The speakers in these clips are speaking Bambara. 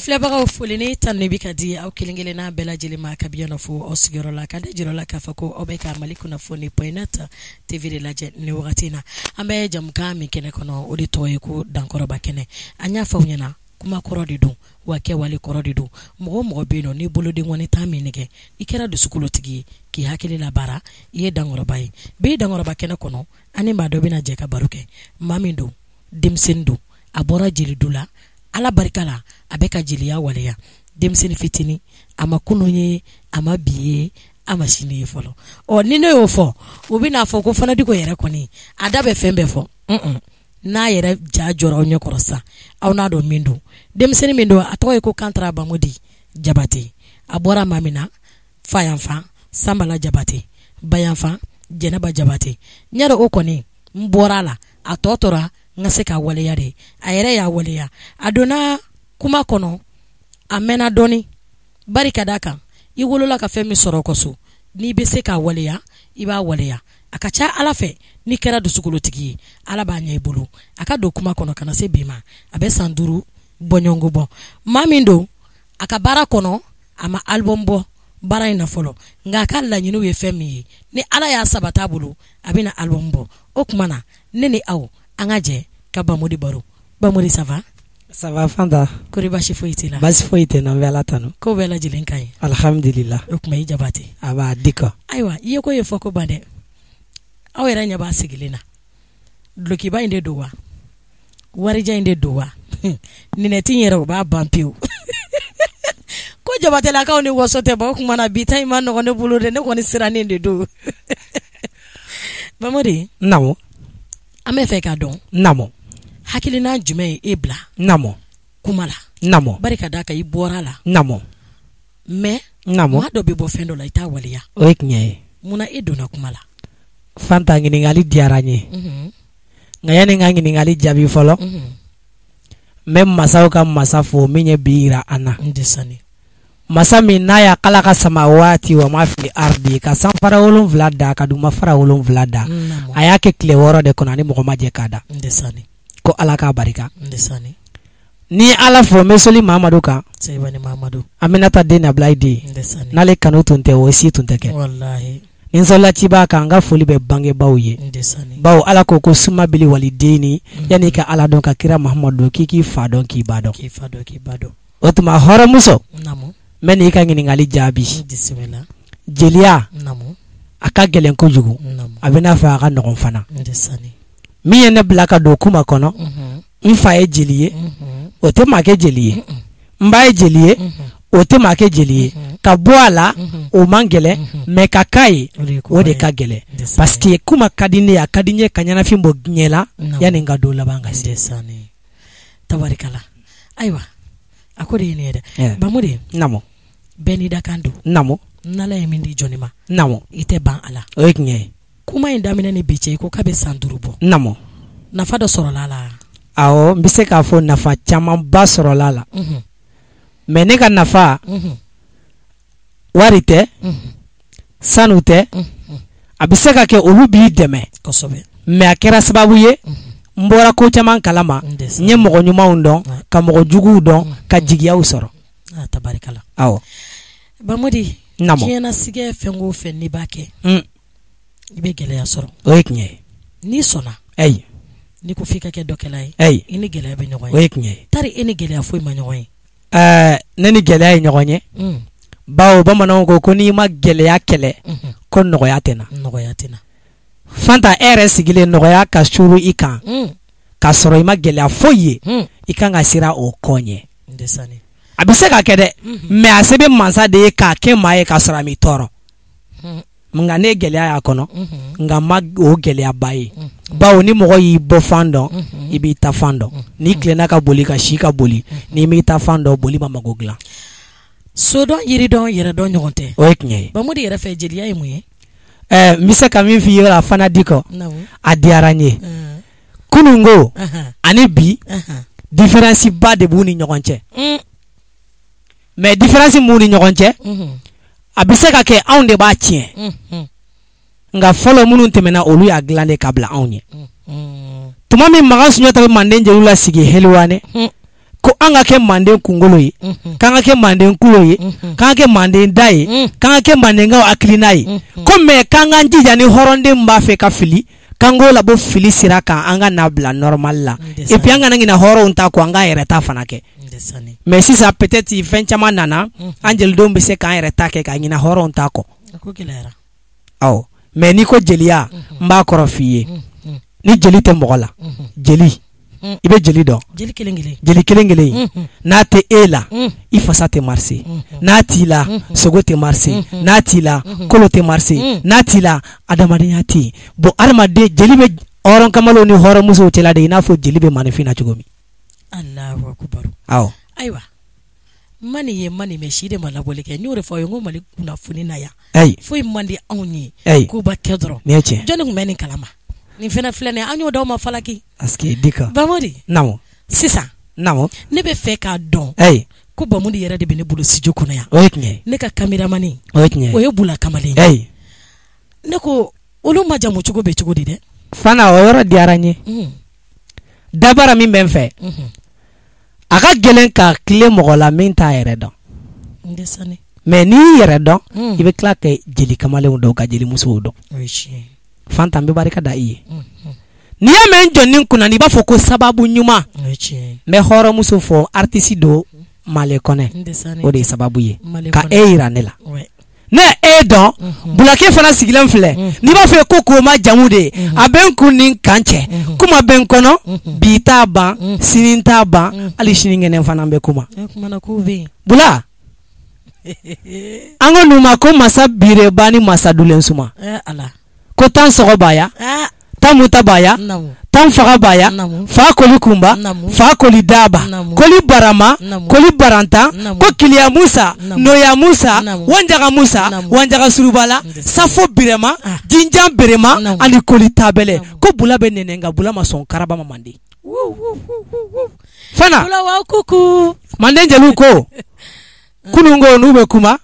Filɛbagaw, foli ni tanu bɛ ka di aw kelen kelenna bɛɛ lajɛlen ma ka bi yan fo aw sigiyɔrɔ la, ka da jira la k'a fɔ ko aw bɛ ka Mali Kunnafoni point net TV de lajɛ ni wagati in na. An bɛ jamukan min kɛnɛ kɔnɔ, o de tɔgɔ ye ko Dankɔrɔba kɛnɛ. An y'a fɔ aw ɲɛna, kuma kɔrɔ de don wa kɛwale kɔrɔ de don. Mɔgɔ o mɔgɔ bɛ yen nɔ, n'i bolodenkɔni t'a min nɛgɛ, i kɛra dusukolotigi ye k'i hakili labaara, i ye dankɔrɔba ye. Bi Dankɔrɔba kɛnɛ kɔnɔ, an ni maa dɔ bɛna jɛ ka baro kɛ. Maa min don, denmisɛnnin don, a bɔra jelidu la, Ala barika la, a bɛ ka jeliya waleya. Denmisɛnnin fitinin, a ma kunun ye, a ma bi ye, a ma sini ye fɔlɔ. Ɔ, ni ne y'o fɔ, u bɛn'a fɔ ko Fana Diko yɛrɛ kɔni a da bɛ fɛn bɛɛ fɔ. N'a yɛrɛ ja jɔra aw ɲɛkɔrɔ sa, aw n'a dɔn min don. Denmisɛnnin min don, a tɔgɔ ye ko Kantara Bamodi Jabate. A bɔra maa min na, fa yanfan Sanbala Jabate, ba yanfan Jɛnɛba Jabate. N y'a dɔn o kɔni n bɔra a la, a tɔ tora n ka se k'a waleya de. A yɛrɛ y'a waleya, a donna kuma kɔnɔ, a mɛnna dɔɔni. Bari ka d'a kan, i wolola ka fɛn min sɔrɔ kɔ so, n'i bɛ se k'a waleya, i b'a waleya. A ka ca Ala fɛ, n'i kɛra dusukolotigi ye, Ala b'a ɲɛ i bolo. A ka don kuma kɔnɔ ka na se bi ma, a bɛ san 5 bɔɲɔgɔnko bɔ. Maa min don, a ka baara kɔnɔ, a ma album bɔ baara in na fɔlɔ, nka a ka laɲiniw ye fɛn min ye, ni Ala y'a sabata a bolo, a bɛna album bɔ. O tuma na, ne ni aw, an ka jɛ ka Bamodi baro. Bamodi, ça va? Ça va Fanta. Kori baasi foyi t'i la? Baasi foyi tɛ n na, n bɛ Ala tanu. Ko bɛɛ lajɛlen ka ɲi? Alhamdulillah. O tuma i Jabate. A b'a di kɔ. Ayiwa, i ye ko ye fɔ ko ban dɛ. Aw yɛrɛ ɲɛ b'a sigilen na. Dulokiba in de don wa? Warijɛ in de don wa? Ninɛti in yɛrɛ, o b'a ban pewu. Ko Jabatelakaw ni waso tɛ ban. O tuma na bi ta in ma nɔgɔn ne bolo dɛ, ne kɔni sirannen de don. Bamodi. Naamu. An bɛ fɛ k'a dɔn. Naamu. Hakilina jumɛn ye e bila? Naamu. Kuma la. Naamu. Bari ka d'a kan i bɔra la. Naamu. Mais Naamu. maa dɔ bɛ bɔ fɛn dɔ la, i t'a waleya. O ye tiɲɛ ye. Munna e donna kuma la? Fanta, ɲininkali diyara n ye. Nka yanni n ka ɲininkali jaabi fɔlɔ, n bɛ masaw ka masa fo min ye bi yira an na. N tɛ sani. Masa min n'a y'a kala ka sama waati wa ma fili ardi ka sanfara 7 da ka duguma fara 7 da. A y'a kɛ tile 6 de kɔnɔ, ani mɔgɔ ma jɛ k'a da. N tɛ sani. Ko Ala k'a barika. N tɛ sani. Ni Ala fo, n bɛ soli Mamadu kan. Seyibani Mamadu. Aminata den Abulayi den. N tɛ sani. N'ale kanu tun tɛ, o si tun tɛ kɛ. Walahi. Ni n sɔlila ciba kan, n ka foli bɛ bangebaaw ye. N tɛ sani. Bawo Ala ko ko suma bili walideni, yanni ka Ala dɔn ka kira Mahamadu dɔn, k'i k'i fa dɔn k'i ba dɔn. K'i fa dɔn k'i ba dɔn. O tuma hɔrɔnmuso. Naamu. N bɛ n'i ka ɲininkali jaabi. Bisimila. Jeliya. Naamu. A ka gɛlɛn kojugu. Naamu. A bɛ n'a fɔ a ka nɔgɔn fana. N tɛ sani. Min ye ne bila ka don kuma kɔnɔ, n fa ye jeli ye, o tɛ maa kɛ jeli ye. N ba ye jeli ye, o tɛ maa kɛ jeli ye. Ka bɔ a la, o man gɛlɛn, mais ka k'a ye, o de ka gɛlɛn. Parce que kuma ka di ne ye, a ka di n ye ka ɲɛnafin bɔ diɲɛ la, yanni n ka don laban ka se. N tɛ sani. Tabarikala. Ayiwa, a ko de ye nin ye dɛ. Bamodi. Naamu. Bɛɛ n'i dakan don. Naamu. N'Ala ye min di jɔnni ma. Naamu. I tɛ ban a la. O ye tiɲɛ ye. Kuma in daminɛ ni bi cɛ, i ko k'a bɛ san 5 bɔ. Naamu. Nafa dɔ sɔrɔla a la? Awɔ, n bɛ se k'a fɔ nafa camanba sɔrɔla a la. Mais ne ka nafa, wari tɛ, sanu tɛ, a bɛ se ka kɛ olu b'i dɛmɛ. Kosɛbɛ. Mais a kɛra sababu ye, n bɔra ko caman kalama, n ye mɔgɔ ɲumanw dɔn, ka mɔgɔ juguw dɔn, ka jigiyaw sɔrɔ. Ah, tabarikala. Awɔ. Bamodi, Naamu. diɲɛnasigɛ fɛn o fɛn n'i b'a kɛ, i bɛ gɛlɛya sɔrɔ. O ye tiɲɛ ye. N'i sɔnna. Ayi. N'i ko f'i ka kɛ dɔkɛla ye. Ayi. I ni gɛlɛya bɛ ɲɔgɔn ye. O ye tiɲɛ ye. Tari e ni gɛlɛya foyi ma ɲɔgɔn ye. Ne ni gɛlɛya ye ɲɔgɔn ye. Bawo bamananw ko ko n'i ma gɛlɛya kɛlɛ, ko nɔgɔya tɛ na. Nɔgɔya tɛ na. Fanta, e yɛrɛ sigilen nɔgɔya ka suru i kan, k'a sɔrɔ i ma gɛlɛya foyi ye, i kan ka siran o kɔ ɲɛ. N tɛ sani. A bɛ se ka kɛ dɛ, mais a se bɛ mansa de ye k'a kɛ maa ye k'a sɔrɔ a m'i tɔɔrɔ. Nka ne ye gɛlɛya y'a kɔnɔ, nka n ma o gɛlɛyaba ye. Bawo ni mɔgɔ y'i bɔ fan dɔn, i b'i ta fan dɔn. N'i tilenna ka boli ka si ka boli, n'i m'i ta fan dɔn, boli ma mago dilan. Sodɔn, yiridɔn, yɛrɛdɔn ɲɔgɔn tɛ. O ye tiɲɛ ye. Bamodi yɛrɛ fɛ, jeliya ye mun ye? N bɛ se ka min f'i ye a fana di kɔ, Naamu. a diyara n ye. Kununko ani bi, différence ba de b'u ni ɲɔgɔn cɛ. Mais différence min b'u ni ɲɔgɔn cɛ, a bɛ se ka kɛ anw de b'a tiɲɛ. Nka fɔlɔ minnu tɛmɛna, olu y'a dilan de ka bila anw ɲɛ. Tuma min Makan Sunjata bɛ manden jeliw lasigi Heliwane, Ko an ka kɛ manden kunkolo ye, k'an ka kɛ manden kulo ye, k'an ka kɛ manden da ye, k'an ka kɛ mandenkaw hakilina ye, ko mais k'an k'an jija ni hɔrɔnden b'a fɛ ka fili, k'an k'o labɔ fili sira kan, an ka n'a bila normal la, et puis an kana ɲinɛ hɔrɔnw ta kɔ, an k'an yɛrɛ ta fana kɛ. Mais sisan peut-être fɛn caman nana, an jelidenw bɛ se k'an yɛrɛ ta kɛ ka ɲinɛ hɔrɔnw ta kɔ. Awɔ, mais n'i ko jeliya, n b'a kɔrɔ f'i ye. Ni jeli tɛ mɔgɔ la, jeli, i bɛ jeli dɔn, jeli kelen kelen, jeli kelen kelen, n'a tɛ e la, i fasa tɛ marcher, n'a t'i la, sogo tɛ marcher, n'a t'i la, kolo tɛ marcher, n'a t'i la, adamadenya tɛ yen. Bon, adamaden jeli bɛ hɔrɔn kamalenw ni hɔrɔnmusow cɛla de, i n'a fɔ jeli bɛ maaninfin na cogo min. Alahu akubaru. Awɔ. Ayiwa, mani ye mani mɛ si de ma labɔli kɛ, n y'o de fɔ aw ye, n ko Mali kunnafoni na yan, foyi man di anw ye koba kɛ dɔrɔn. Nin ye tiɲɛ. Jɔnni tun bɛ nin kalama? Nin fana filɛ nin ye, an y'o d'aw ma falaki. Parce que dika. Bamodi. Naamu. Sisan. Naamu. Ne bɛ fɛ k'a dɔn. Ko Bamodi yɛrɛ de bɛ ne bolo studio kɔnɔ yan. O ye tiɲɛ ye. Ne ka caméraman. O ye tiɲɛ ye. O ye Bula kamalen ye. Ne ko olu ma jamu cogo bɛ cogo di dɛ? Fana o yɔrɔ diyara n ye. Dabara min bɛ n fɛ. A ka gɛlɛn ka tile mɔgɔ la min t'a yɛrɛ dɔn. Mais n'i y'i yɛrɛ dɔn, i bɛ tila ka jeli kamalenw dɔn, ka jelimusow dɔn. O ye tiɲɛ ye. Fanta, n bɛ barika da i ye. N'i y'a mɛn n jɔnni kunna, i b'a fɔ ko sababu ɲuman. N bɛ hɔrɔnmuso fɔ, artiste don Male Kɔnɛ, o de ye sababu ye ka e yira ne la. Ne e dɔn, Bulake fana sigilen filɛ, n'i b'a fɔ ko k'o ma jamu de ye, a bɛ n kun ni n kan cɛ, kuma bɛ n kɔnɔ, bi t'a ban, sini t'a ban, hali sinikɛnɛ fana bɛ kuma. Bula, an ko ninnu ma ko masa bireba ni masa dulen suma. Ko tan sɔgɔbaya, tan mutabaya, tan fagabaya, fa koli kunba, fa koli daba, koli barama, koli barantan, ko kiliya musa, noya musa, wanjaga musa, wanjaga surubala, safo birema, jinjan berema, ani koli tabɛlɛ. Ko Bula bɛ nɛnɛ, nka Bula ma sɔn karaba ma manden. Fana manden jeliw ko kununko n'u bɛ kuma,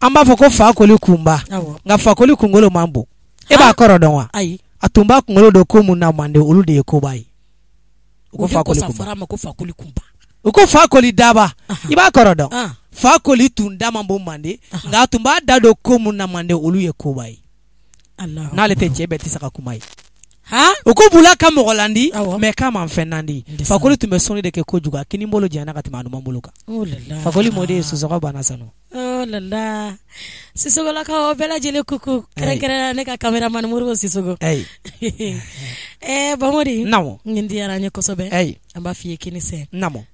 an b'a fɔ ko fa koli kunba, nka fa koli kunkolo man bon. E b'a kɔrɔ dɔn wa? Ayi. A tun b'a kunkolo dɔn ko mun na manden, olu de ye koba ye. U ko fa koli kunba. U ko fa koli daba. I b'a kɔrɔ dɔn? Fa koli tun da man bon manden, nka a tun b'a da don ko mun na manden, olu ye koba ye. N'ale tɛ cɛ bɛɛ tɛ se ka kuma ye. U ko Bula ka mɔgɔ landi, mais k'a man fɛn nandi. Fakoli tun bɛ sɔnni de kɛ kojugu, a kini bolo janyana ka tɛmɛ a numan bolo kan. Fakoli mɔden ye Sisɔkɔ banna sanu. Oh là là, Sisɔkɔlakaw bɛɛ lajɛlen kuku, kɛrɛnkɛrɛnnenya ne ka caméraman Moribo Sisɔkɔ. Bamodi. Naamu. Nin diyara n ye kosɛbɛ. An b'a f'i ye k'i ni sɛ. Naamu.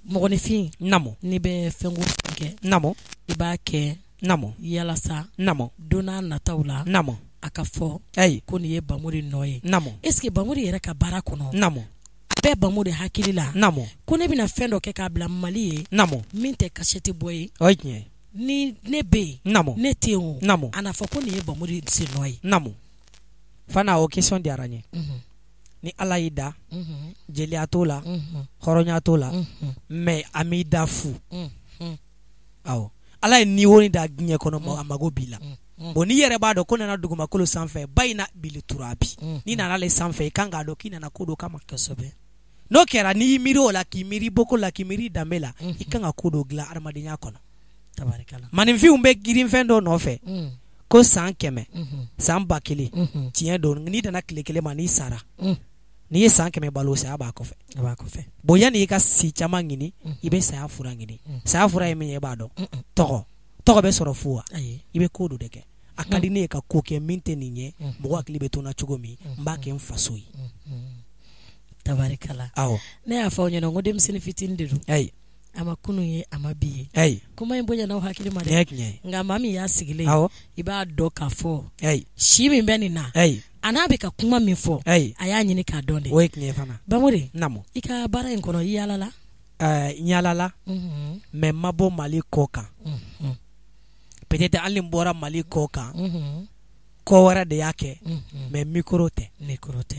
Mɔgɔninfin. Naamu. N'i bɛ fɛn ko kɛ. Naamu. I b'a kɛ. Naamu. Yalasa. Naamu. Don n'a nataw la. Naamu. A ka fɔ. Ko nin ye Bamodi nɔ ye. Naamu. Est-ce que Bamodi yɛrɛ ka baara kɔnɔ? Naamu. Bɛɛ Bamodi hakili la. Naamu. Ko ne bɛna fɛn dɔ kɛ k'a bila Mali ye. Naamu. Min tɛ cachette bɔ ye. O ye tiɲɛ ye. Ni ne bɛ yen. Naamu. Ne tɛ yen o. Naamu. A n'a fɔ ko nin ye Bamodi sen nɔ ye. Naamu. Fana o question diyara n ye. Ni Ala y'i da, jeliya t'o la, hɔrɔnya t'o la, mais a m'i da fu. Awɔ. Ala ye ni o ni da diɲɛ kɔnɔ, a mago b'i la. Bon, n'i yɛrɛ b'a dɔn ko nana dugumakolo sanfɛ, ba in na bili turabi. N'i nana ale sanfɛ, i kan k'a dɔn k'i nana ko dɔ kama. Kosɛbɛ. N'o kɛra, n'i y'i miiri o la, k'i miiri boko la, k'i miiri danbe la, i kan ka ko dɔ dilan adamadenya kɔnɔ. Tabarikala. Maninfinw bɛ girinfɛn dɔ nɔfɛ, ko san 100, san 1000, tiɲɛ don, n'i nana tile kelen ma, n'i sara, n'i ye san 100 balo, saya b'a kɔfɛ. A b'a kɔfɛ. Bon, yanni i ka si caman ɲini, i bɛ saya fura ɲini. Saya fura ye min ye, i b'a dɔn. Tɔgɔ bɛ sɔrɔ fu wa? I bɛ ko dɔ de kɛ. A ka di ne ye ka ko kɛ min tɛ nin ye, mɔgɔ hakili bɛ to n na cogo min, n b'a kɛ n faso ye. Tabarikala. Awɔ. Ne y'a fɔ aw ɲɛna ko denmisɛnnin fitinin de don. A ma kunun ye, a ma bi ye. Kuma in bonya n'aw hakili ma dɛ. Nka maa min y'a sigilen, i b'a dɔn k'a fɔ si min bɛ nin na, a n'a bɛ ka kuma min fɔ, a y'a ɲini k'a dɔn de. O ye tiɲɛ fana. Bamodi. Naamu. I ka baara in kɔnɔ, i yaalala? N yaalala, mais n ma bɔ Mali kɔ kan. Peut-être hali n bɔra Mali kɔ kan, kɔ wɛrɛ de y'a kɛ, mais micro tɛ. Micro tɛ.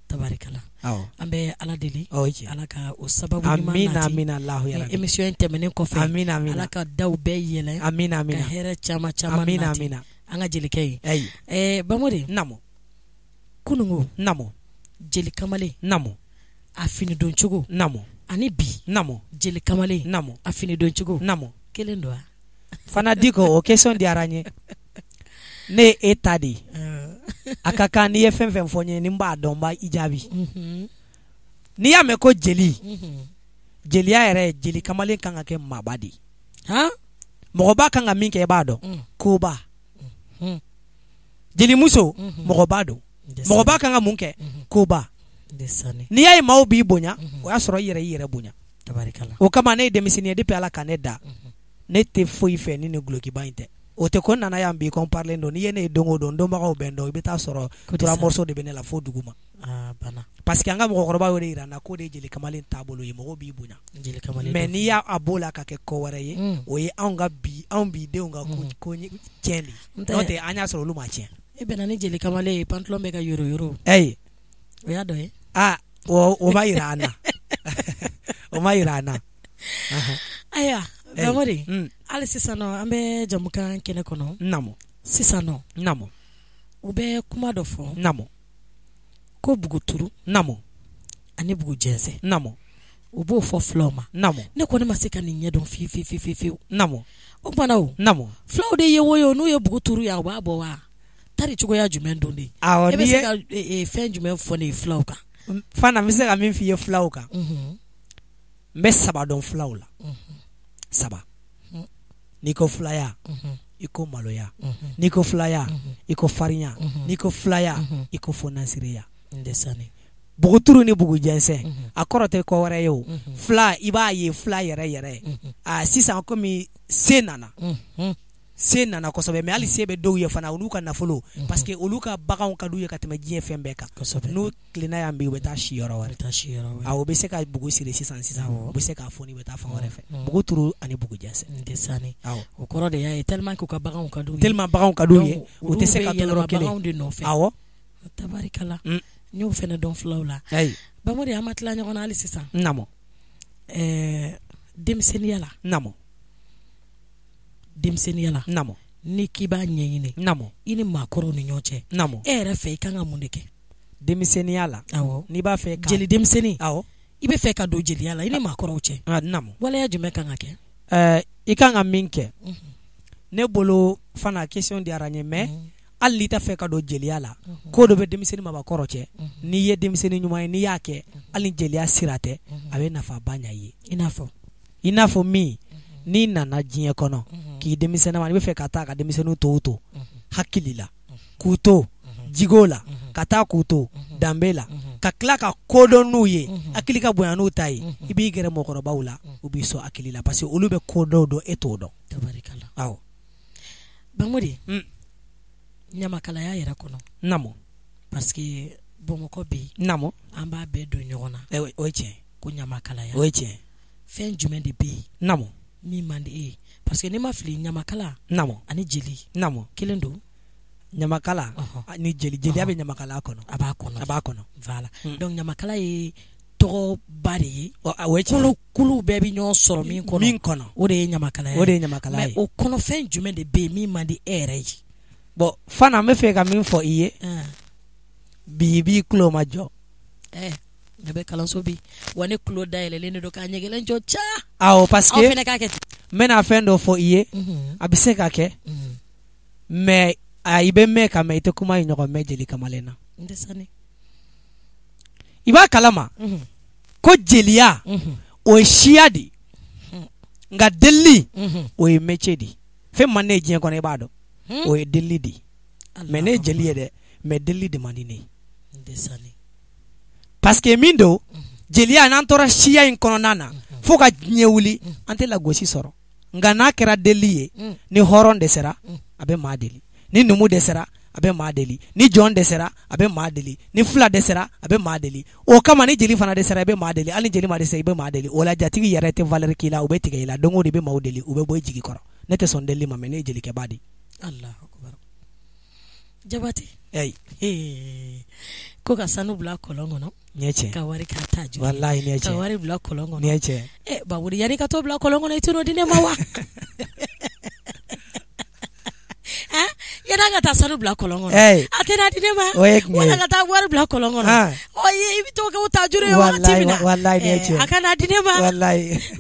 Tabarikala. Awɔ. An bɛ Ala deli. O ye tiɲɛ. Ala ka o sababu ɲuman nati. Amina, amina, Alahu ya rabi. Émission in tɛmɛnen kɔfɛ. Amina, amina. Ala ka daw bɛɛ yɛlɛ. Amina, amina. Ka hɛrɛ caman caman nati. Amina, amina. An ka jelikɛ ye. Bamodi. Naamu. Kununko. Naamu. Jeli kamalen. Naamu. A fini don cogo. Naamu. Ani bi. Naamu. Jeli kamalen. Naamu. A fini don cogo. Naamu. Kelen don wa? Fana Diko, o question diyara n ye. Ne ye e ta de ye. A ka kan n'i ye fɛn fɛn fɔ n ye, ni n b'a dɔn, n b'a i jaabi. N'i y'a mɛn ko jeli, jeliya yɛrɛ, jeli kamalen kan ka kɛ maaba de ye. Han? Mɔgɔba kan ka min kɛ, i b'a dɔn. Koba. Jelimuso, mɔgɔba don. Mɔgɔba kan ka mun kɛ? Koba. N'i y'a ye maaw b'i bonya, o y'a sɔrɔ i yɛrɛ y'i yɛrɛ bonya. O kama ne ye denmisɛnnin ye, depuis Ala ka ne da, ne tɛ foyi fɛ ni nin gulokiba in tɛ. O tɛ ko n nana yan bi ko n parlen don. N'i ye ne ye don o don, dɔnbagaw bɛ n dɔn, i bɛ taa sɔrɔ trois morceaux de bɛ ne la fo dugu ma. Parce que an ka mɔgɔkɔrɔba y'o de jira n na k'o de ye jeli kamalen taabolo ye, mɔgɔw b'i bonya. Mais n'i y'a b'o la ka kɛ ko wɛrɛ ye, o ye anw ka bi, anw bi denw ka ko tiɲɛ de ye. N'o tɛ an y'a sɔrɔ olu ma tiɲɛ. E bɛnna ni jeli kamalen ye, pantalon bɛ ka yoro yoro. Ayi. O y'a dɔ ye. Aa, o ma jira an na. O ma jira an na. Ayiwa, Bamori, hali sisan nɔ an bɛ jamukan kɛnɛ kɔnɔ. Naamu. Sisan nɔ. Naamu. U bɛ kuma dɔ fɔ. Naamu. Ko buguturu. Naamu. Ani bugujɛnsɛn. Naamu. U b'o fɔ fulaw ma. Naamu. Ne kɔni ma se ka nin ɲɛdɔn fiyewu fiyewu fiyewu. Naamu. O kumana o. Naamu. Fulaw de ye wo ye, n'u ye buguturu yan, u b'a bɔ wa? Tari cogoya jumɛn don de? Awɔ, e bɛ se ka fɛn jumɛn fɔ ne ye fulaw kan? Fana, n bɛ se ka min f'i ye fulaw kan. N bɛ saba dɔn fulaw la. Saba. N'i ko fulaya, i ko maloya. N'i ko fulaya, i ko farinya. N'i ko fulaya, i ko fonansireya. Buguturu ni bugujɛnsɛn, a kɔrɔ tɛ ko wɛrɛ ye o. Fila, i b'a ye fila yɛrɛ yɛrɛ. A sisan komi se nana. Se nana kosɛbɛ, mais hali se bɛ dɔw ye fana, olu ka nafolo, parce que olu ka baganw ka d'u ye ka tɛmɛ diɲɛ fɛn bɛɛ kan. N'u tilenna yan bi, u bɛ taa si yɔrɔ wɛrɛ. Awɔ, u bɛ se ka bugu siri sisan sisan, u bɛ se k'a foni, u bɛ taa fan wɛrɛ fɛ. Buguturu ani bugujɛnsɛn. O kɔrɔ de y'a ye tellement que u ka baganw ka d'u ye. Tellement baganw ka d'u ye, u tɛ se ka to yɔrɔ kelen. Baganw de nɔfɛ. Awɔ. Tabarikala. N y'o fana dɔn fulaw la. Bamori, an ma tila ɲɔgɔn na hali sisan. Naamu. Denmisɛnninya la. Naamu. Denmisɛnninya la. Naamu. Ni k'i b'a ɲɛɲini. Naamu. I ni maakɔrɔw ni ɲɔgɔn cɛ. Naamu. E yɛrɛ fɛ, i kan ka mun de kɛ? Denmisɛnninya la. Awɔ. N'i b'a fɛ ka jeli denmisɛnnin. Awɔ. I bɛ fɛ ka don jeliya la, i ni maakɔrɔw cɛ. Naamu. Waleya jumɛn kan ka kɛ? I kan ka min kɛ. Ne bolo fana, question diyara n ye, mais hali n'i t'a fɛ ka don jeliya la, ko dɔ bɛ denmisɛnnin mabakɔrɔ cɛ. N'i ye denmisɛnnin ɲuman ye, n'i y'a kɛ, hali ni jeliya sira tɛ, a bɛ nafaba ɲɛ i ye. I n'a fɔ? I n'a fɔ min, n'i nana diɲɛ kɔnɔ, k'i denmisɛnnin ma, n'i bɛ fɛ ka taa ka denmisɛnninw tɔw to hakili la, k'u to jigo la, ka taa k'u to danbe la, ka tila ka kodɔn n'u ye, hakili ka bonya n'u ta ye, i b'i gɛrɛ mɔgɔkɔrɔbaw la, u b'i sɔn hakili la, parce que olu bɛ ko dɔw dɔn, e t'o dɔn. Tabarikala. Awɔ. Bamori, ɲamakalaya yɛrɛ kɔnɔ. Naamu. Parce que Bamakɔ bi. Naamu. An b'a bɛɛ don ɲɔgɔn na. O ye tiɲɛ. Ko ɲamakalaya. O ye tiɲɛ. Fɛn jumɛn de bɛ yen? Naamu. Min man di e ye? Parce que n'i ma fili, ɲamakala. Naamu. Ani jeli. Naamu. Kelen don. Ɲamakala ni jeli, jeliya bɛ ɲamakala kɔnɔ. A b'a kɔnɔ. A b'a kɔnɔ. Voilà. Donc ɲamakala ye tɔgɔba de ye. O ye tiɲɛ. Kulu bɛɛ bɛ ɲɔgɔn sɔrɔ min kɔnɔ. Min kɔnɔ. O de ye ɲamakalaya ye. O de ye ɲamakalaya ye. Mais o kɔnɔ fɛn jumɛn de bɛ yen min man di e yɛrɛ ye? Bon, Fana, n bɛ fɛ ka min fɔ i ye. Bi i b'i tulo ma jɔ. Ne bɛ kalanso bi wa, ne tulo dayɛlɛlen de don k'a ɲɛgɛlɛn jɔ ca. Awɔ, parce que aw fana k'a kɛ ten. N bɛna fɛn dɔ fɔ i ye. A bɛ se ka kɛ. Mais i bɛ mɛn ka mɛn, i tɛ kuma in ɲɔgɔn mɛn jeli kamalen na. N tɛ sani. I b'a kalama ko jeliya, o ye siya de ye. Nka delili, o ye métier de ye. Fɛn man ne ye diɲɛ kɔnɔ, i b'a dɔn. O ye delili de ye. Mais ne ye jeli ye dɛ, mais delili de man di ne ye. Parce que min don, jeliya, n'an tora siya in kɔnɔna na fo ka diɲɛ wuli, an tɛ lagosi sɔrɔ. Nka n'a kɛra delili ye, ni hɔrɔn dɛsɛra, a bɛ maa deli. Ni numu dɛsɛra, a bɛ maa deli. Ni jɔn dɛsɛra, a bɛ maa deli. Ni fila dɛsɛra, a bɛ maa deli. O kama ni jeli fana dɛsɛra, i bɛ maa deli. Hali ni jeli ma dɛsɛ, i bɛ maa deli. O la jatigi yɛrɛ tɛ valeur k'i la, u bɛ tigɛ i la. Don o don i bɛ maaw deli, u bɛ bɔ i jigi kɔrɔ. Ne tɛ sɔn delili ma, mais ne ye jelikɛba de ye. Allahu akbar. Jabate. Ayi. Ko ka sanu bila kɔlɔn kɔnɔ. Nin ye tiɲɛ. Ka wari k'a ta juru. Walahi nin ye tiɲɛ. Ka wari bila kɔlɔn kɔnɔ. Nin ye tiɲɛ. Bawuri, yanni ka t'o bila kɔlɔn kɔnɔ, i t'o di ne ma wa? Yan'a Wala ka taa sanu bila kɔlɔn kɔnɔ, a tɛna di ne ma, wala ka taa wari bila kɔlɔn kɔnɔ, ɔ i bɛ t'o kɛ o tajuru ye wagati min na, a kana di ne ma.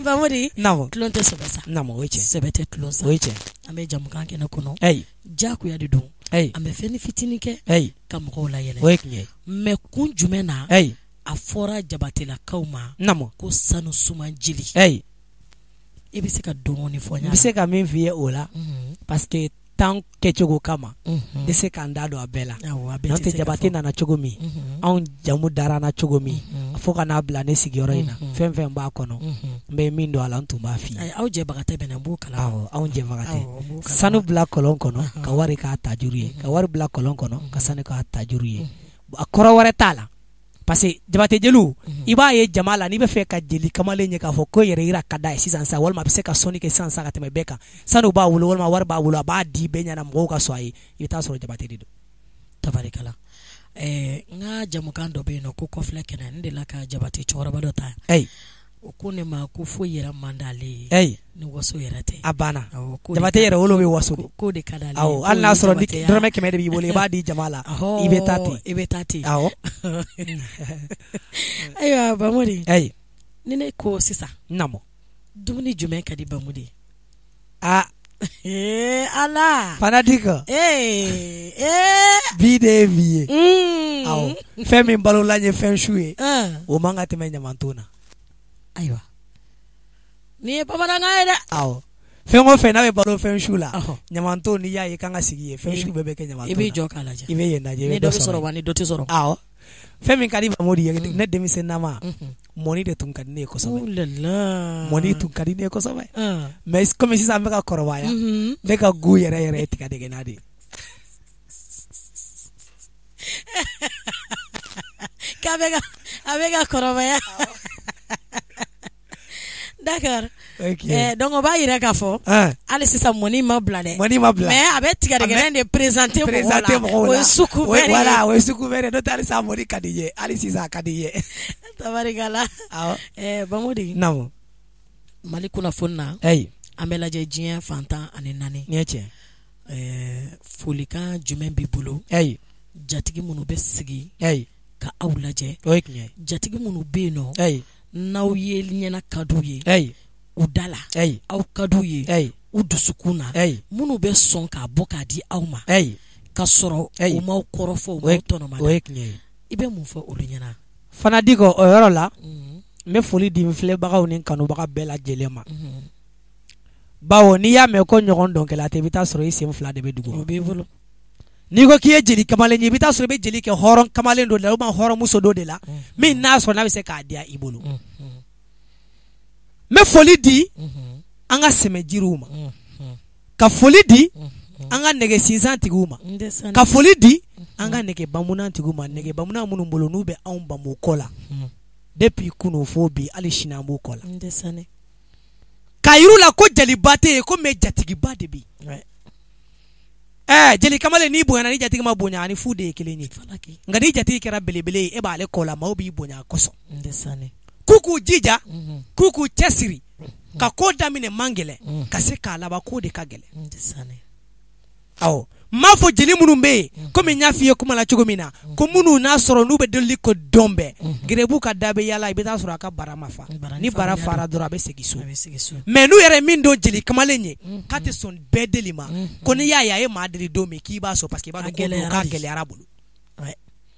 Bamodi, tulon tɛ sɛbɛ sa, sɛbɛ tɛ tulon sa. An bɛ jamukan kɛnɛ kɔnɔ, diyagoya de don, an bɛ fɛn fitinin kɛ ka mɔgɔw layɛlɛ. Mais kun jumɛn na a fɔra Jabatelakaw ma ko sanu suman jeli? I bɛ se ka dɔɔnin fɔ n ɲɛna. N bɛ se ka min f'i ye o la, parce que temps kɛcogo kama n tɛ se k'an da don a bɛɛ la. N'o tɛ Jabate nana cogo min, anw jamu dara an na cogo min, fo ka n'a bila ne sigiyɔrɔ in na, fɛn fɛn b'a kɔnɔ, n bɛ min don a la, n tun b'a f'i ye. Aw jɛbaga tɛ bɛnna, n b'o kalama. Awɔ, anw jɛbaga tɛ. Sanu bila kɔlɔn kɔnɔ ka wari k'a tajuru ye, ka wari bila kɔlɔn kɔnɔ ka sanu k'a tajuru ye. A kɔrɔ wɛrɛ t'a la. Parce que Jabate jeliw, i b'a ye jama la, n'i bɛ fɛ ka jeli kamalen ye k'a fɔ ko yɛrɛ yira ka d'a ye sisan sa, walima a bɛ se ka sɔnni kɛ sisan sa ka tɛmɛ bɛɛ kan, sanu b'a bolo walima wari b'a bolo, a b'a di bɛɛ ɲɛna mɔgɔw ka sɔn a ye, i bɛ taa sɔrɔ Jabate de don. Tabarikala. N ka jamukan dɔ bɛ yen nɔ ko kɔfilɛ kɛnɛ, n delila ka Jabate cɛkɔrɔba dɔ ta. O ko ne ma ko foyi yɛrɛ man d'ale ye ni waso yɛrɛ tɛ. A banna. Jabate yɛrɛ wolo bɛ waso de. K'o de ka d'ale ye. Awɔ, hali n'a sɔrɔ dɔrɔmɛ 100 de b'i bolo, i b'a di jama la, i bɛ taa ten. I bɛ taa ten. Awɔ. Ayiwa Bamodi. Ni ne ko sisan. Naamu. Dumuni jumɛn ka di Bamodi? Aa. Ala. Fanatique. Bi de ye bi ye. Awɔ. Fɛn min balola ye fɛn su ye. O man ka tɛmɛ ɲamanton na. Ayiwa, nin ye bamanankan ye dɛ. Awɔ, fɛn o fɛn n'a bɛ balo fɛn su la, ɲamanton n'i y'a ye kan ka sigi yen, fɛn su bɛɛ bɛ kɛ ɲamanton na. I b'i jɔ k'a lajɛ. I bɛ yen lajɛ, i bɛ dɔ sɔrɔ wa ni dɔ tɛ sɔrɔ. Awɔ, fɛn min ka di Bamodi ye, ne denmisɛnnama, mɔni de tun ka di ne ye kosɛbɛ. Mɔni tun ka di ne ye kosɛbɛ. Mais comme sisan an bɛ ka kɔrɔbaya, ne ka goût yɛrɛ yɛrɛ ye tigadɛgɛna de ye. K'a bɛ ka, a bɛ ka kɔrɔbaya. D'accord. Okay. Donc o b'a yira k'a fɔ hali sisan mɔni ma bila dɛ. Mɔni ma bila. Mais a bɛ tigadɛgɛnɛ de présenter mɔgɔw la. O ye suku bɛɛ de ye. Voilà, o ye suku bɛɛ de ye. N'o tɛ hali sisan mɔni ka di n ye. Hali sisan a ka di n ye. Tabarikala. Awɔ. Bamodi. Naamu. Mali kunnafoni na. An bɛ lajɛ diɲɛ fan 14. Nin ye tiɲɛ. Folikan jumɛn b'i bolo? Jatigi minnu bɛ sigi. Ka aw lajɛ. O ye tiɲɛ ye. Jatigi minnu bɛ yen nɔ. N'aw ye ɲɛna ka d'u ye, u da la, aw ka d'u ye, u dusukun na, minnu bɛ sɔn k'a bɔ k'a di aw ma, ka sɔrɔ u m'aw kɔrɔfɔ, u m'aw tɔnɔma. O ye tiɲɛ ye. I bɛ mun fɔ olu ɲɛna? Fana di kɔ o yɔrɔ la, n bɛ foli di n filɛbagaw ni kanubaga bɛɛ lajɛlen ma. Bawo n'i y'a mɛn ko ɲɔgɔn dɔnkɛla tɛ, i bɛ taa sɔrɔ i sen fila de bɛ dugu. O b'i bolo. N'i ko k'i ye jeli kamalen ye, i bɛ taa sɔrɔ i bɛ jeli kɛ hɔrɔn kamalen dɔ de la ou bien hɔrɔnmuso dɔ de la, min n'a sɔrɔ n'a bɛ se k'a diya i bolo. N bɛ foli di an ka sɛmɛjiriw ma, ka foli di an ka nɛgɛ sinsan tigiw ma, ka foli di an ka nɛgɛ bamunan tigiw ma, nɛgɛ bamunan minnu bolo n'u bɛ anw bamu kɔ la depuis kunun fo bi, hali sini an b'u kɔ la. K'a yir'u la ko jeliba tɛ yen, ko mais jatigiba de bɛ yen. Jeli kamalen n'i bonyana, ni jatigi ma bonya, ani fu de ye kelen ye. Nka ni jatigi kɛra belebele ye, e b'ale kɔ la, maaw b'i bonya a kosɔn. K'u k'u jija, k'u k'u cɛsiri, ka ko daminɛ man gɛlɛn, ka se k'a laban ko de ka gɛlɛn. Awɔ, n m'a fɔ jeli minnu bɛ yen, komi n y'a f'i ye kuma la cogo min na, ko minnu n'a sɔrɔ n'u bɛ delili ko dɔn bɛɛ, gerebu ka da bɛ yaala, i bɛ taa sɔrɔ a ka bara ma fa. Ni bara fara dɔrɔn a bɛ segin so. Mais n'u yɛrɛ min don jeli kamalen ye, k'a tɛ sɔn bɛɛ deli ma, ko n'i y'a ye a ye maa deli don min k'i b'a sɔn, parce que i b'a dɔn k'a gɛlɛyara bolo.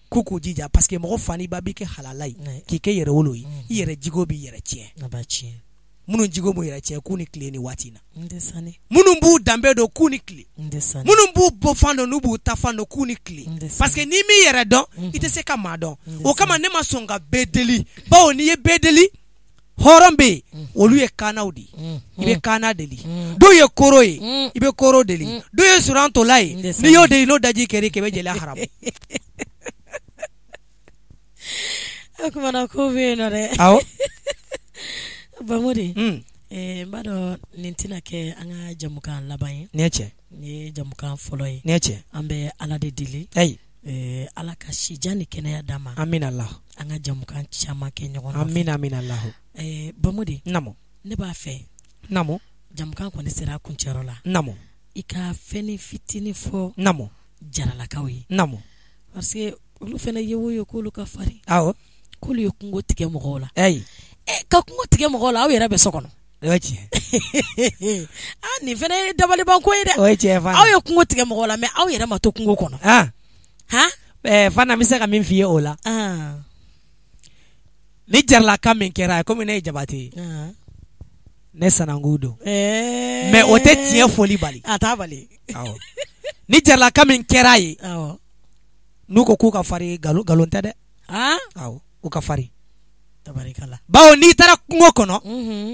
K'u k'u jija, parce que mɔgɔ fa n'i ba b'i kɛ halala ye, k'i kɛ yɛrɛwolo ye, i yɛrɛ jigo b'i yɛrɛ tiɲɛ. Minnu jigo b'u yɛrɛ tiɲɛ, k'u ni tile ni waati na. Minnu b'u danbe dɔn, k'u ni tile. Minnu b'u bɔ fan dɔn, n'u b'u ta fan dɔn, k'u ni tile. Parce que n'i m'i yɛrɛ dɔn, i tɛ se ka maa dɔn. O kama ne ma sɔn ka bɛɛ deli, bawo n'i ye bɛɛ deli, hɔrɔn bɛ yen, olu ye kaanaw de ye, i bɛ kaana deli. Dɔw ye koro ye, i bɛ koro deli. Dɔw ye surantola ye, n'i y'o deli, n'o daji kɛr'i kan, i bɛ jeliya haramu. O kumana ko bɛ yen nɔ dɛ. Awɔ. Bamodi, n b'a dɔn nin tɛna kɛ an ka jamukan laban ye. Nin ye tiɲɛ. Nin ye jamukan fɔlɔ ye. Nin ye tiɲɛ. An bɛ Ala de deli. Ala ka sijan ni kɛnɛya d'an ma. Amina Allah. An ka jamukan caman kɛ ɲɔgɔn fɛ. Amina amina Allah. Bamodi. Naamu. Ne b'a fɛ. Naamu. Jamukan kɔni sera a kuncɛyɔrɔ la. Naamu. I ka fɛn fitinin fɔ naamu jaralakaw ye. Naamu. Parce que olu fana ye o ye k'olu ka farin. Awɔ. K'olu ye kungo tigɛ mɔgɔw la. Ayi. Ka kungo tigɛ mɔgɔw la, aw yɛrɛ bɛ so kɔnɔ. O ye tiɲɛ. Ah, nin fana ye dabalibanko ye dɛ. O ye tiɲɛ fana. Aw ye kungo tigɛ mɔgɔw la, mais aw yɛrɛ ma to kungo kɔnɔ. Ah. Han? Fana n bɛ se ka min f'i ye o la. Ah. Ni jaralaka min kɛra komi ne ye Jabate ye. Ah. Ne sanankun don. Mais o tɛ tiɲɛ fɔli bali. A t'a bali. Awɔ. Ni jaralaka min kɛra ye. Awɔ. N'u ko k'u ka farin, nkalon tɛ dɛ. Ah? Awɔ, u ka farin. Tabarikala. Bawo n'i taara kungo kɔnɔ,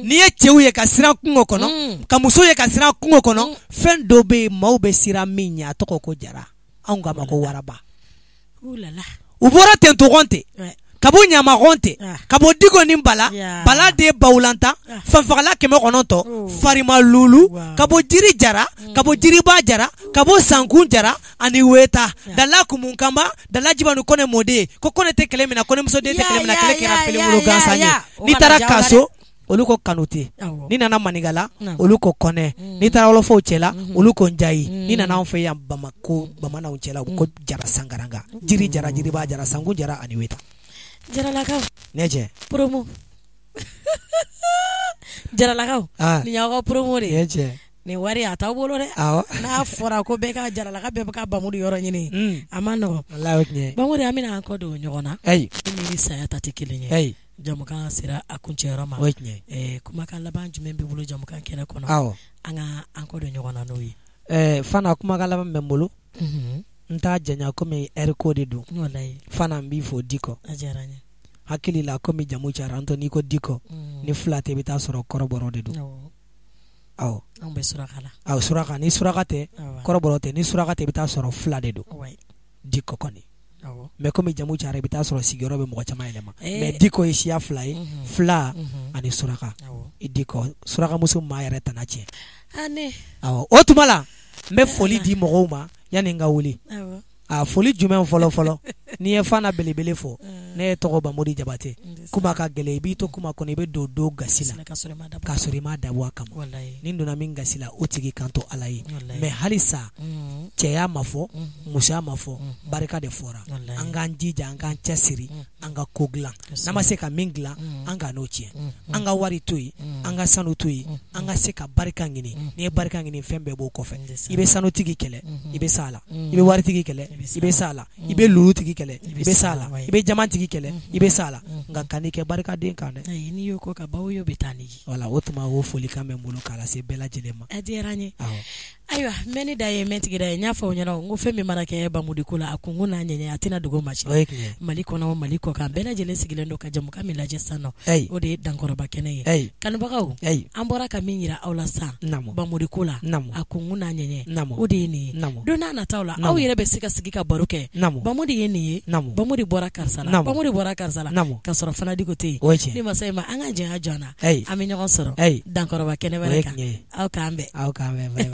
n'i ye cɛw ye ka siran kungo kɔnɔ, ka muso ye ka siran kungo kɔnɔ, fɛn dɔ bɛ yen maaw bɛ siran min ɲɛ, a tɔgɔ ko jara. Anw k'a ma ko waraba. Oulala. U bɔra tentɔgɔn ten. Ka bɔ ɲamaxɔn ten, ka bɔ Diko ni Bala, Bala de Bawulanta, fanfagala 900, Farima Lulu, ka bɔ Jiri Jara, ka bɔ Jiriba Jara, ka bɔ Sankun Jara ani Weta, Dala Kumukanba, Dala Jibani Kɔnɛ mɔden, ko Kɔnɛ tɛ kɛlɛ min na, Kɔnɛmuso den tɛ kɛlɛ min na, kɛlɛ kɛra Pelenwolo gansan ye. N'i taara Kaso, olu ko Kanute, n'i nana Manigala, olu ko Kɔnɛ, n'i taara Wɔlɔfɔw cɛla, olu ko Njayi, n'i nana anw fɛ yan Bamako bamananw cɛla, u ko Jara Sangaranga, Jiri Jara, Jiriba Jara, Sankun Jara ani Weta. Jaralakaw. Ne cɛ. Promo. Jaralakaw. Nin y'aw ka promo de ye. Ne cɛ. Nin wari a t'aw bolo dɛ. Awɔ. N'a fɔra ko bɛɛ ka jaralaka bɛɛ bɛ ka Bamudi yɔrɔ ɲini. A ma nɔgɔn. Walahi o tiɲɛ ye. Bamudi, an bɛna an kɔ don ɲɔgɔn na. Ayi. Min ni saya ta tɛ kelen ye. Ayi. Jamukan sera a kuncɛyɔrɔ ma. O ye tiɲɛ ye. Kumakan laban jumɛn b'i bolo jamukan kɛnɛ kɔnɔ? Awɔ. An ka an kɔ don ɲɔgɔn na n'o ye. Fana kumakan laban bɛ n bolo. N t'a janya komi heure ko de don. Walayi. Fana n b'i fo Dikɔ. A diyara n ye. Hakili la komi jamu cayara n tɔ n'i ko Dikɔ ni fila tɛ i bɛ taa sɔrɔ kɔrɔbɔrɔ de don. Awɔ. Anw bɛ suraka la. Awɔ, suraka, ni suraka tɛ kɔrɔbɔrɔ tɛ, ni suraka tɛ i bɛ taa sɔrɔ fila de don. Dikɔ kɔni. Mais komi jamu cayara i bɛ taa sɔrɔ sigiyɔrɔ bɛ mɔgɔ caman yɛlɛma. Mais Dikɔ ye siya fila ye, fila ani suraka. I Dikɔ surakamuso maa yɛrɛ tana tiɲɛ. Awɔ, o tuma la n bɛ foli di mɔgɔw ma yanni n ka wuli. A foli jumɛn fɔlɔ fɔlɔ, n'i ye Fana belebele fɔ, ne ye tɔgɔ Bamodi Jabate, kuma ka gɛlɛn i b'i to kuma kɔnɔ i bɛ don dɔ gasi la k'a sɔrɔ i m'a dabɔ a kama. Ni donna min gasi la o tigi kan to Ala ye. Mais halisa cɛya ma fɔ, musoya ma fɔ, barika de fɔra. An k'an jija, an k'an cɛsiri, an ka ko dilan. N'an ma se ka min dilan, an ka n'o tiɲɛ. An ka wari to yen, an ka sanu to yen, an ka se ka barika ɲini. N'i ye barika ɲini, fɛn bɛɛ b'o kɔfɛ. I bɛ sanutigi kɛlɛ, i bɛ s'a la. I bɛ waritigi kɛlɛ, i bɛ s'a la. I bɛ lulutigi kɛlɛ, i bɛ s'a la. I bɛ jamantigi kɛlɛ, i bɛ s'a la. Nka kan'i kɛ barikaden kan dɛ. N'i y'o ko ka baw yo bɛ taa n'i ye. Voilà, o tuma o folikan bɛ n bolo k'a lase bɛɛ lajɛlen ma. A diyara n ye. Ayiwa, n bɛ ne da ye, n bɛ tigida ye. N y'a fɔ aw ɲɛna n ko fɛn min mana kɛ Bamudi ko la, a kunkun n'a ɲɛɲɛ a tɛna dogo maa si la. Mali kɔnɔ, Mali kɔ kan, bɛɛ lajɛlen sigilen don ka jamukan min lajɛ sisan nɔ, o de ye Dankɔrɔba kɛnɛ ye. Kanubagaw, an bɔra ka min yira aw la sisan Bamudi ko la, a kunkun n'a ɲɛɲɛ, o de ye nin ye. Don n'a nataw la, aw yɛrɛ bɛ se ka sigi ka baro kɛ. Bamudi ye nin ye, Bamudi bɔra karisa la, Bamudi bɔra karisa la, ka sɔrɔ Fana Diko tɛ yen. Ni masa in ma, an ka jɛ a jɔ na, an bɛ ɲɔgɔn sɔrɔ Dankɔrɔba kɛnɛ wɛrɛ kan. Aw k'an bɛn. Aw k'an bɛn.